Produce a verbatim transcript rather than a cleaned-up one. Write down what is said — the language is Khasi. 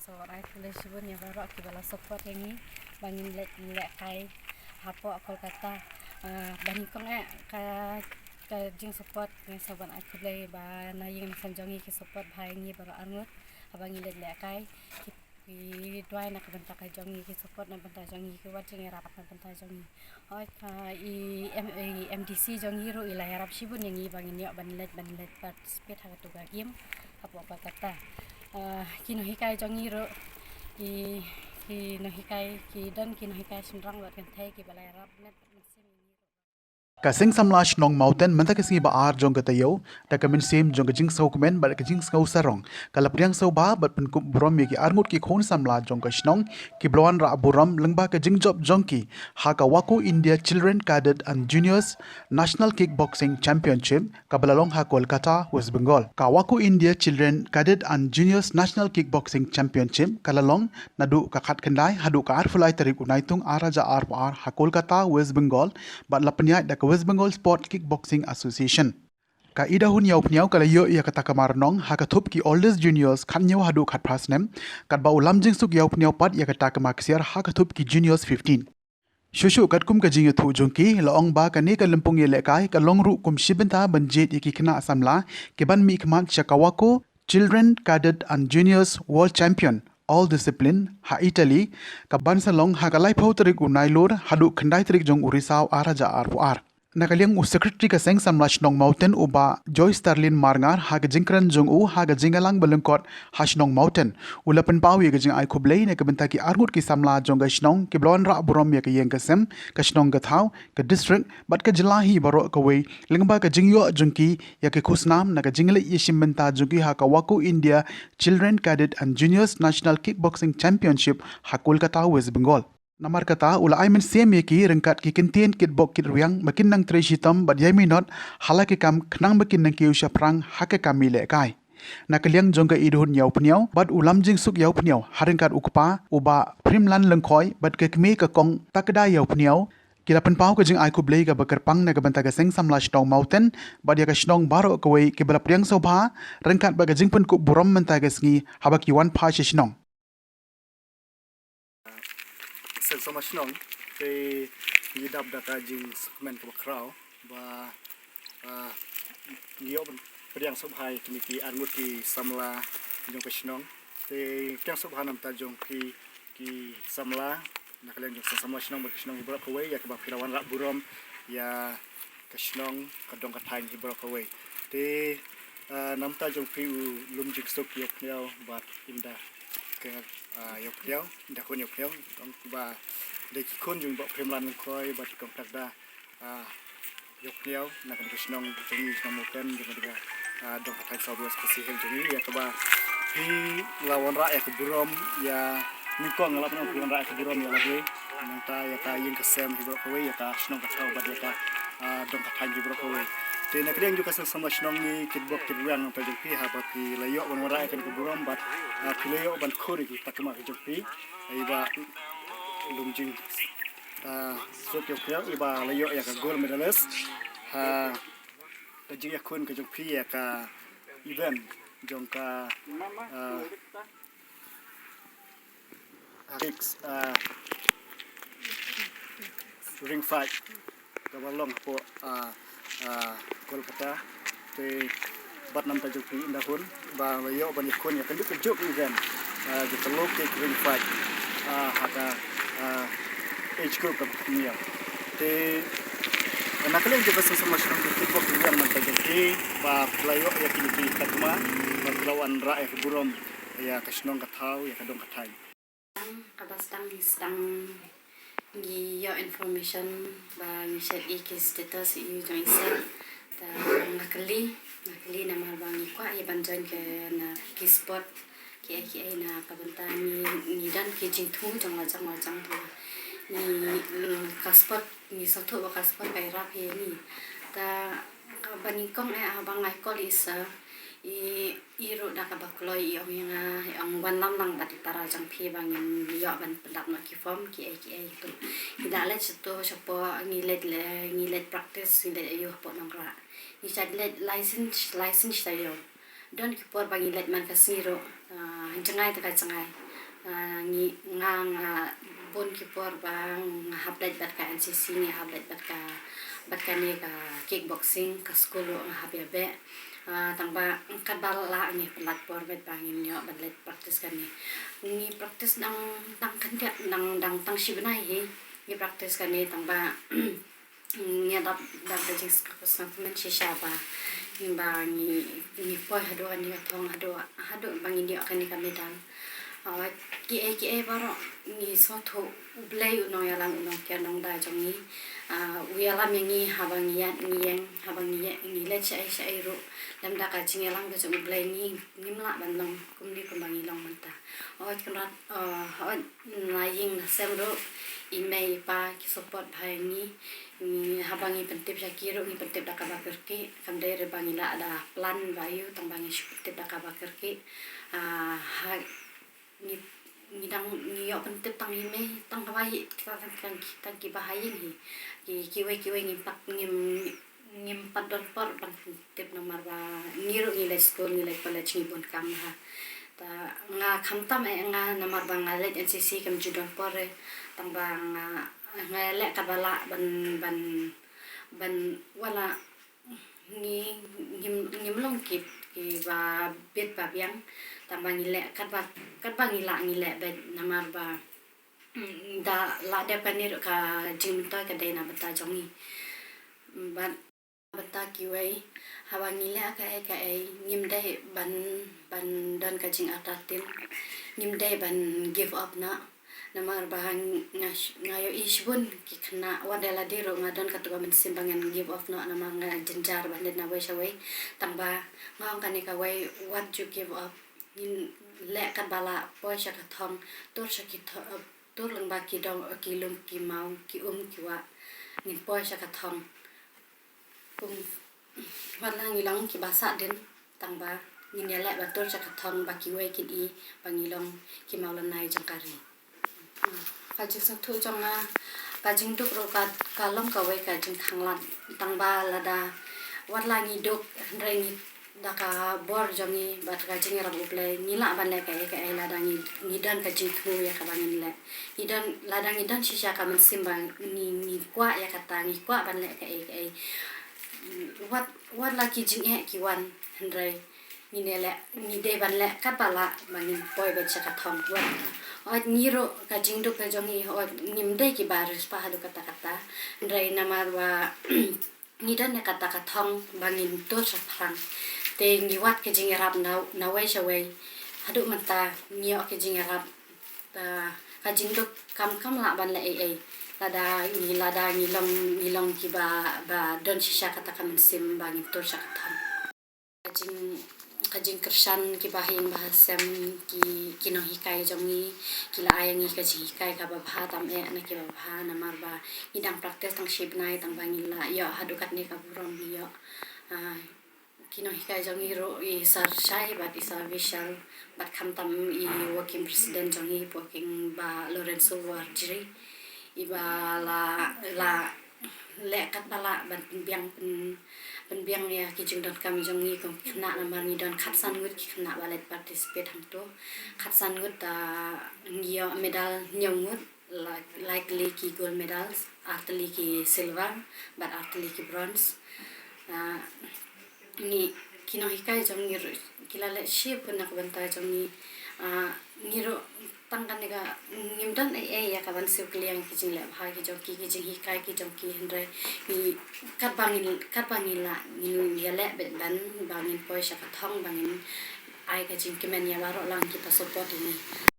So, ai khublei shibun ïa baroh kiba la support ïa ngi ba ngin leh, lehkai hapoh Kolkata. Ah, ba nyngkong eh ka, ka jingsupport ngi sa ban ai khublei ba na ïing na sem jong ngi ki support bha ïa ngi baroh arngut haba ngi leh lehkai. Ki, ki duwai na ka bynta ka jong ngi, ki support na bynta jong ngi, ki wat jingïarap na bynta jong ngi. Hooid, ah, i M-, i M D C jong ngi ruh i la ïarap shibun ïa ngi ba ngin ïoh ban leit, ban leit participate ha kato ka game hapoh Kolkata. Ah, ki nonghikai jong ngi ruh, ki, ki nonghikai, ki don ki nonghikai shynrang bad kynthei kiba la ïarap met bad mynsiem ïa ngi ruh. Ka Seng Samla Shnong Mawten mynta ka sngi ba ar jong ka taïew, da ka mynsiem jong ka jingsngewkmen bad ka jingsngewsarong, ka la pdiang sngewbha bad pynkup burom ïa ki arngut ki khun samla jong ka shnong kiba la wanrah burom lyngba ka jingjop jong ki ha ka WAKO India Children Cadet and Juniors National Kickboxing Championship kaba la long ha Kolkata, West Bengal. Ka WAKO India Children Cadet and Juniors National Kickboxing Championship ka la long naduh ka khatkhyndai haduh ka arphew lai tarik u Naitung ar hajar arphew ar ha Kolkata, West Bengal, bad la pynïaid da ka West Bengal Sport Kickboxing Association. Ka Idahun Ïawphniaw ka la ïoh ïa ka takma rnong ha ka thup ki Oldest Juniors khathynñiew haduh khatphra snem, katba u Lamjingsuk Ïawphniaw pat ïa ka takma ksiar ha ka thup ki Juniors fifteen. Shuh shuh katkum ka jingïathuh jong ki, la ong ba kane ka lympung ïalehkai ka long ruh kum shi bynta ban jied ïa ki khynnah samla ki ban mihkhmat sha ka WAKO Children Cadet and Juniors World Champion All Discipline ha Italy, ka ban sa long ha ka laiphew tarik u Nailur haduh khyndai tarik jong u Risaw ar hajar arphew ar. Na ka liang u Secretary ka Seng Samla Shnong Mawten u Bah Joy Starlin Marngar, ha ka jingkren jong u ha ka jingïalang ba lyngkot ha shnong Mawten, u la pynpaw ïa ka jingai khublei na ka bynta ki arngut ki samla jong ka shnong kiba la wanrah burom ïa ka ïing ka sem, ka shnong ka thaw, ka district bad ka jylla hi baroh kawei lyngba ka jingïoh jong ki ïa ka khusnam na ka jingleit ïashim bynta jong ki ha ka WAKO India Children Cadet and Juniors National Kickboxing Championship ha Kolkata, West Bengal. Namar kata u la ai mynsiem ïa ki ryngkat ki kyntien kitbok kitrwiang ba kin nang trei shitom bad ïai minot ha la ki kam khnang ba kin nang kiew shaphrang ha ka kam ïalehkai. Na ka liang jong ka Idahun Ïawphniaw bad u Lamjingsuk Ïawphniaw ha ryngkat u kpa u Bah Phrimlan Lyngkhoi bad ka kmie ka Kong Takda Ïawphniaw, ki la pynpaw ka jingai khublei kaba kyrpang na ka bynta ka Seng Samla Shnong Mawten bad ïa ka shnong baroh kawei kiba la pdiang sngewbha ryngkat bad ka jingpynkup burom mynta ka sngi haba ki wan phai sha shnong. Seng Samla Shnong, te ngi dap da ka jingsngewkmen kaba khraw ba, ah, ngi ïoh ban pdiang sngewbha ïa kine ki arngut ki samla jong ka shnong. Te pdiang sngewbha na bynta jong ki, ki samla na ka liang jong Seng Samla Shnong bad ka shnong hi baroh kawei ïa kaba phi la wanrah burom ïa ka shnong, ka dong ka thaiñ hi baroh kawei. Te, ah, na bynta jong phi u Lumjingsuk Ïawphniaw bad Indah Ker, ah, Ïawphniaw, Indah Hun Ïawphniaw, ong ba dei ki khun jong Bah Phrimlan Lyngkhoi bad Kong Takda, ah, Ïawphniaw, na kane ka shnong jong ngi, shnong Mawten, jong ka, ah, dong ka thaiñ South West Khasi Hills jong ngi, ïa kaba phi la wanrah ïa ka burom ïa, nyngkong nga la pynong phi wanrah ïa ka burom ïa lade, nangta ïa ka ïing ka sem hi baroh kawei, ïa ka shnong ka thaw bad ïa ka, ah, dong ka thaiñ hi baroh kawei. Te na ka liang jong ka Seng Samla Shnong ngi kitbok kitrwiang na bynta jong phi haba phi la ïoh ban wanrah ïa kane ka burom bad, ah, phi la ïoh ban khur ïa ki takma ki jong phi, ïa i Bah Lumjing, ah, Suk Ïawphniaw, i ba la ïoh ïa ka gold medalist ha ka jingïakhun ka jong phi ïa ka event jong ka, ah, Olympics, ah, ring fight kaba long hapoh, ah, ah, Kolkata. Te bad na bynta jong phi Indah Hun ba la ïoh ban ïakhun ïa ka juk ka juk event, ah, jong ka low kick ring fight, ah, ha ka, ah, age group kaba khynñiaw. Te na ka liang jong ka Seng Samla Shnong ngi kitbok kitrwiang na bynta jong phi ba phi la ïoh ïa kine ki takma, ba phi la wanrah ïa ka burom ïa ka shnong ka thaw, ïa ka dong ka thaiñ. Kaba sdang ngi sdang ngi ïoh information ba ngi shait ïa ki status ïa u jong i sir. Te nga kylli, nga kylli namar ba ngi kwah ïa ban join ki na ki sport kiei kiei na ka bynta ngi, ngi don ki jingthmu jong la jong la jong. Te ngi, mm, ka sport ngi sngewthuh ba ka sport ka ïarap ïa ngi. Te kaba nyngkong eh haba nga call ïa i sir, i, i ruh da kaba kloi i ong ïa nga, i ong wan lang lang bad i para jong phi ba ngin ïoh ban pyndap noh ki form kiei kiei tu. Ngi la leit shato shapoh, ngi leit le, ngi leit practice, ngi leit aïu hapoh Nongrah. Ngi shait leit lai sien, lai sien shi taïew. Don ki por ba ngi leit man ka sngi ruh, ah, jngai te ka jngai. Ah, ngi, nga, nga bun ki por ba nga hap leit bad ka N C C, ngi hap leit bad ka, bad kane ka kickboxing, ka skul ruh nga hap ïa beh. Ah, tang ba katba lah ngi pynlait por bad ba ngin ïoh ban leit practice kane. Ngi practice dang, dang khyndiat, dang, dang tang shi bnai hi. Ngi practice kane tang ba ngi dap, dap da jingsngewkmen shisha ba, ba ngi, ngi poi haduh kane ka thong, haduh, haduh ba ngin ïoh kane ka medal. Ah, kiei kiei baroh ngi sngewthuh U Blei u nongïalam, u nongkren nongda jong ngi. Ah, u ïalam ïa ngi haba ngi ïeng, ngi ïeng, haba ngi ïeng, ngi leit shaei shaei ruh. Lymda ka jingïalam ka jong U Blei ngi, ngim lah ban long kumne kumba ngi long mynta. Hooid Kynrad, ah, hooid na ïing na sem ruh, i mei i pa ki support bha ïa ngi. Ngi, haba ngi pyntip sha ki ruh ngi pyntip da kaba kyrkieh, kam dei re ba ngi la da plan ba ïoh, tang ba ngi shu pyntip da kaba kyrkieh. Ah, ha, ngi, ngi dang, ngi ïoh pyntip tang i mei, tang haba i, tang, tang, tang, tang kiba ha ïing hi. Ki, kiwei kiwei ngim pat, ngim, ngim pat don por ban pyntip namar ba ngi ruh ngi leit skul, ngi leit college, ngi bun kam ha. Ta nga khamtam eh nga namar ba nga leit N C C kam ju don por eh. Tang ba nga, nga leh katba lah ban, ban, ban, wat la ngi, ngim, ngim long ki, kiba bit ba biang. Tang ba ngi leh katba, katba ngi lah ngi leh beit namar ba, mm, da la dep kane ruh ka jingmyntoi ka dei na bynta jong ngi. Bad bynta kiwei, haba ngi leh kaei kaei, ngim dei ban, ban don ka jingartatien, ngim dei ban give up noh. Namar ba nga, nga ïohi shibun ki khynnah, wat da lade ruh nga don katto ka mynsiem ba ngan give up noh, namar nga jynjar ban leit na wei sha wei. Tang ba nga ong kane kawei, wat ju give up. Ngin leh katba lah, poi sha ka thong, tur sha ki tho-, tur lyngba ki dong, ki lum, ki maw, ki um, ki wah. Ngin poi sha ka thong. Kum, wat la ngi long kiba sahdien, tang ba ngin ïaleh ban tur sha ka thong ba kiwei kin i ba ngi long ki mawlynnai jong ka ri. Hmm. Ka jingsngewthuh jong nga, ka jingduk ruh ka, ka long kawei ka jingkhanglad, tang ba lada wat la ngi duk, hynrei ngi da ka bor jong ngi bad ka jingïarap U Blei, ngi lah ban leh kaei kaei lada ngi, ngi don ka jingthmu ïa kaba ngin leh. Ngi don, lada ngi don shisha ka mynsiem ba ngi, ngi kwah ïa kata, ngi kwah ban leh kaei kaei. Wat, wat la ki jingeh ki wan, hynrei ngin ïaleh, ngi dei ban leh katba lah ba ngin poi beit sha ka thong. Wat, wat ngi ruh ka jingduk ka jong ngi, wat ngim dei kiba riewspah haduh katta katta. Hynrei namar ba ngi don ïa kata ka thong ba ngin tur shaphrang. Te ngi wad ka jingïarap na, na wei sha wei. Haduh mynta ngi ïoh ka jingïarap. Te ka jingduk kam, kam lah ban leh ei ei. Lada ngi, lada ngi long, ngi long kiba, ba don shisha kata ka mynsiem ba ngin tur sha ka thong. Ka jing, ka jingkyrshan kiba ha ïing ba ha sem, ki, ki nonghikai jong ngi, ki la ai ïa ngi ka jinghikai kaba bha tam eh na kiba bha namar ba ngi dang practice tang shi bnai tang ba ngi la ïoh haduh katne ka burom ngi ïoh. Ah, ki nonghikai jong ngi ruh i Sir Shai bad i Sir Vishal bad khamtam i working president jong ngi, i Bah Lorenzo Warjri. Iba la, la leh katba lah ban pynbiang, pyn, pynbiang ïa ki jingdonkam jong ngi kum ki khynnah namar ngi don khatsan ngut ki khynnah ba leit participate hangto. Khatsan ngut, ah, ngi ïoh medal hynñiew ngut, lai, lai tylli ki gold medals, ar tylli ki silver, bad ar tylli ki bronze. Ah, ngi, ki nonghikai jong ngi ruh ki la leh shibun na ka bynta jong ngi. Ah, ngi ruh tang kane ka, ngim don ei ei ïa ka ban siew kylliang ki jingleh bha ki jong ki, ki jinghikai ki jong ki, hynrei ngi katba ngi, katba ngi lah ngin ïaleh beit ban ba ngin poi sha ka thong ba ngin ai ka jingkmen ïa baroh lang kiba support ïa ngi.